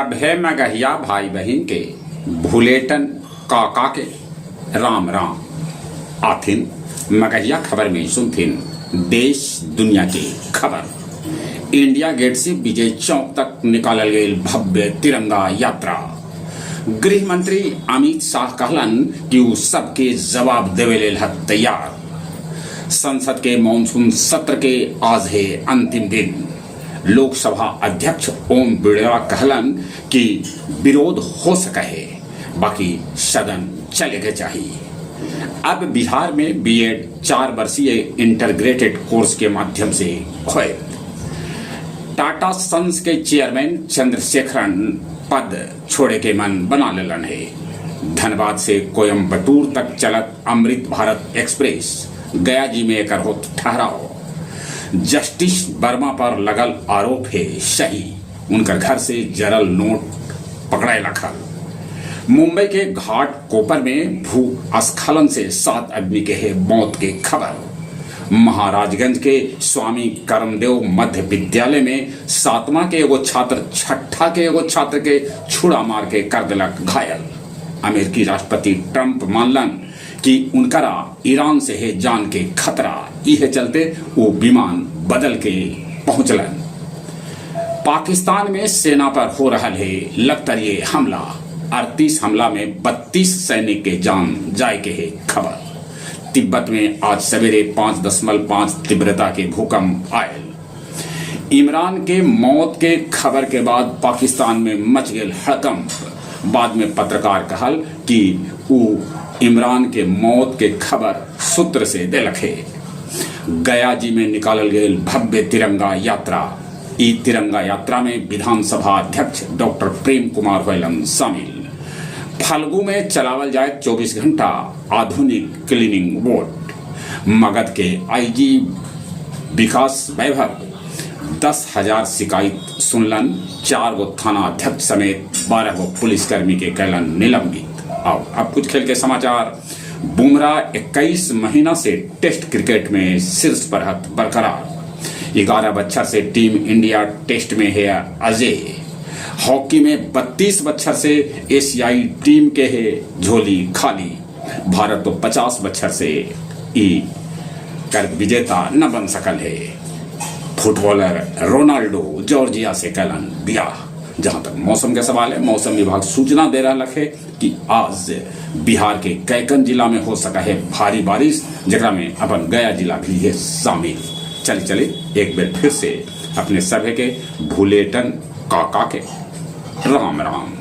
सभे मगहिया भाई बहिन के भुलेटन काका के राम राम। आथिन मगहिया खबर में सुनथिन देश दुनिया के खबर। इंडिया गेट से विजय चौक तक निकालल गेल भव्य तिरंगा यात्रा। गृह मंत्री अमित शाह कहलन कि उ सबके जवाब देवे लेल हथ तैयार। संसद के मानसून सत्र के आज है अंतिम दिन। लोकसभा अध्यक्ष ओम बिरला कहलन कि विरोध हो सके है, बाकी सदन चले के चाहिए। अब बिहार में बीएड 4 वर्षीय इंटरग्रेटेड कोर्स के माध्यम से होए। टाटा सन्स के चेयरमैन चंद्रशेखरन पद छोड़े के मन बना लेलन है। धनबाद से कोयम्बटूर तक चलत अमृत भारत एक्सप्रेस, गया जी में एकर होत ठहराव। जस्टिस वर्मा पर लगल आरोप है सही, उनकर घर से जरल नोट पकड़ाए लखल। मुंबई के घाट कोपर में भूस्खलन से 7 आदमी के है मौत के खबर। महाराजगंज के स्वामी करमदेव मध्य विद्यालय में 7वां के एगो छात्र 6ठा के एगो छात्र के छुरा मार के कर दिलक घायल। अमेरिकी राष्ट्रपति ट्रंप मानलन कि उनकरा ईरान से है जान के खतरा, इहे चलते वो विमान बदल के पहुंचलन। पाकिस्तान में सेना पर हो रहा है लगातार हमला, 38 हमला में 32 सैनिक के जान जाए के है खबर। तिब्बत में आज सवेरे 5.5 तीव्रता के भूकंप आए। इमरान के मौत के खबर के बाद पाकिस्तान में मच गए हड़कंप। बाद में पत्रकार कहल कि उ इमरान के मौत के खबर सूत्र से दिलक है। गया जी में निकालल गेल भव्य तिरंगा यात्रा। ई तिरंगा यात्रा में विधानसभा अध्यक्ष डॉक्टर प्रेम कुमार होलन शामिल। फल्गु में चलावल जाए 24 घंटा आधुनिक क्लीनिंग बोट। मगध के आईजी विकास वैभव 10,000 शिकायत सुनलन, 4 गो थाना अध्यक्ष समेत 12 गो पुलिसकर्मी के कैलन निलंबित। आओ अब कुछ खेल के समाचार। बुमराह 21 महीना से टेस्ट क्रिकेट में शीर्ष पर हथ बरकरार। 11 बच्छर से टीम इंडिया टेस्ट में है अजय। हॉकी में 32 बच्छर से एशियाई टीम के है झोली खाली। भारत तो 50 बच्छर से ई कर विजेता न बन सकल है। फुटबॉलर रोनाल्डो जॉर्जिया से कैलन ब्याह। जहां तक मौसम के सवाल है, मौसम विभाग सूचना दे रहा है कि आज बिहार के कैकन जिला में हो सका है भारी बारिश, जकरा में अपन गया जिला भी है शामिल। चले चले एक बार फिर से अपने सभे के भूलेटन काका के राम राम।